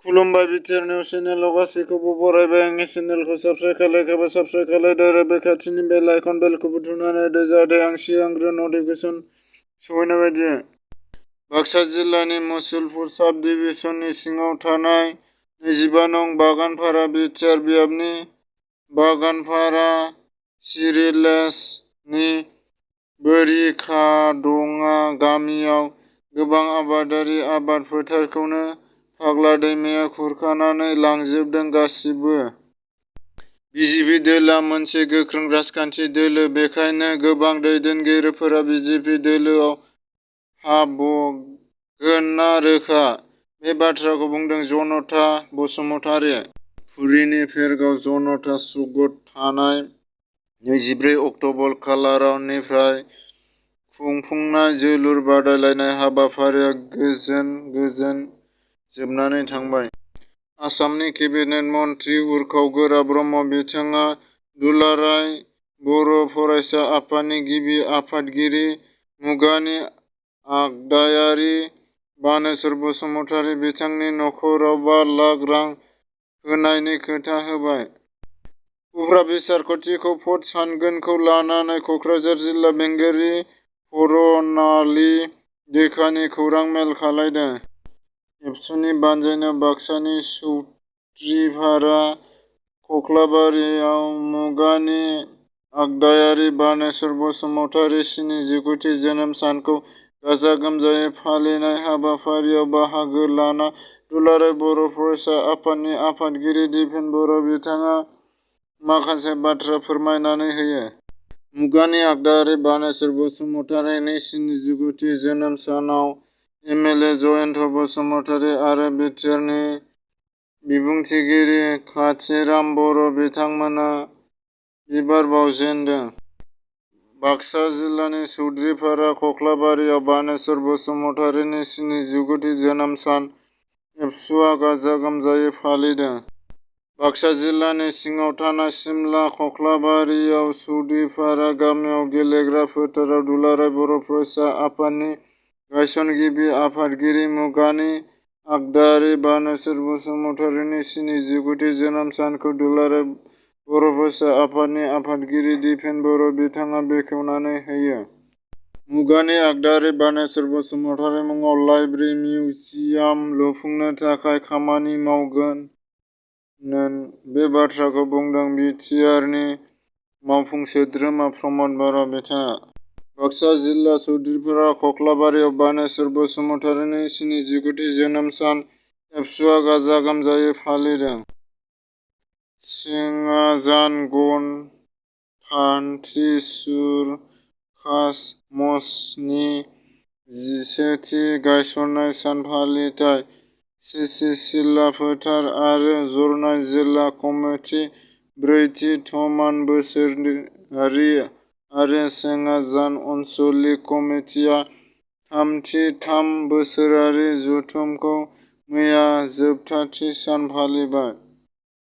खुलुमबाय BTR news चेनेलाव गासैखौबो बरायबाय। आंनि चेनेलखौ साबस्क्राइब खालायखाबा साबस्क्राइब खालायदो आरो बे खाथिनि बेल आइकन बेलखौबो थुनानै होदो जाहाथे आं सिगांग्रो नटिफिकेसन सहैनाय बायदि। बाक्सा जिल्लानि मुसलपुर साब डिभिजननि सिङाव थानाय 25 नं बागानपारा बिटिआर बियाबनि बागानपारा सिरिलेजनि बोरिखादङा गामियाव गोबां आबादारि आबाद फोथारखौनो फाग्ला दैमाया खुरखानानै लांजोबदों। गासिबो बिजेपि दोलोआ मोनसे गोख्रों राजखान्थि दोलो, बेखायनो गोबां दैदेनगिरिफोरा बिजेपि दोलोआव हाबगोनना रोखा। बे बाथ्राखौ बुंदों जनता बसुमतारी। पुरीनि भेरगाव जनता चौकआव थानाय 24 अक्ट'बर खालारनिफ्राय खुंफुंनाय जोलुर बादायलायनाय हाबाफारिया गोजोन जोबनानै थांबाय। आसामनि केबिनेट मन्थ्रि उर्खाव गोरा ब्रह्म बिथाङा दुलाराय बर' फरायसा आफादनि गिबि आफादगिरि मुगानि आगदायारि बानेश्वर बसुमतारी बिथांनि नख'राव 5 लाख रां होनायनि खोथा होबाय। उफ्रा बिसायख'थिखौ भट सानगोनखौ लानानै क'क्राझार जिल्ला बेंगिरि परनालि दैखानि खौरां मेल खालामदों। एबसुनि बानजायनायाव बाक्सानि सौत्रिपारा कख्लाबारियाव मुगानि आगदायारि बानेश्वर बसुमतारी 79थि जोनोम सानखौ गाजा गोमजायै फालिनाय हाबाफारियाव बाहागो लाना दुलाराय बर' फरायसा आफादनि आफादगिरि दिपेन बर' बिथाङा माखासे बाथ्रा फोरमायनानै होयो। मुगानि आगदायारि बानेश्वर बसुमतारीनि 79थि जोनोम सानाव एमएलए जयन्त बसुमतारी आरो बिटिआरनि बिबुंथिगिरि काथिराम बर' बिथांमोना बिबार बावजेनदों। बाक्सा जिल्लानि सौत्रिपारा कख्लाबारियाव बानेश्वर बसुमतारीनि 79थि जोनोम सान एबसुआ गाजा गोमजायै फालिदों। बाक्सा जिल्लानि सिङाव थानाय सिमला कख्लाबारियाव सौत्रिपारा गामियाव गेलेग्रा फोथाराव दुलाराय बर' फरायसा आफादनि गायसनगिरि आफादगिरि मुगानि आगदायारि बानेश्वर बसुमतारीनि 79थि जोनोम सानखौ दुलाराय बर' फरायसा आफादनि आफादगिरि दिपेन बर' बिथाङा बेखेवनानै होयो। मुगानि आगदायारि बानेश्वर बसुमतारी मुङाव लाइब्रेरि मिउजियाम लुफुंनो थाखाय खामानि मावगोन। बे बाथ्राखौ बुंदों बिटिआरनि मावफुं सोद्रोमा प्रमद बर' बिथाङा। बाक्सा जिल्ला सौत्रिपारा कख्लाबारियाव बानेश्वर बसुमतारीनि 79थि जोनोम सान एबसुआ गाजा गोमजायै फालिदों। सिङाजानगन थान्त्री सुरखासमसनि 10थि गायसननाय सान फालिथाय सिसि सिला फोथार आरो जरनाय जिल्ला कमिटि 4थि धमान बोसोरारि आरो सिङाजान आन्सलिक कमिटिआ 3थि 3 बोसोरारि जथुमखौ मैया जोबथाथि सान फालिबाय।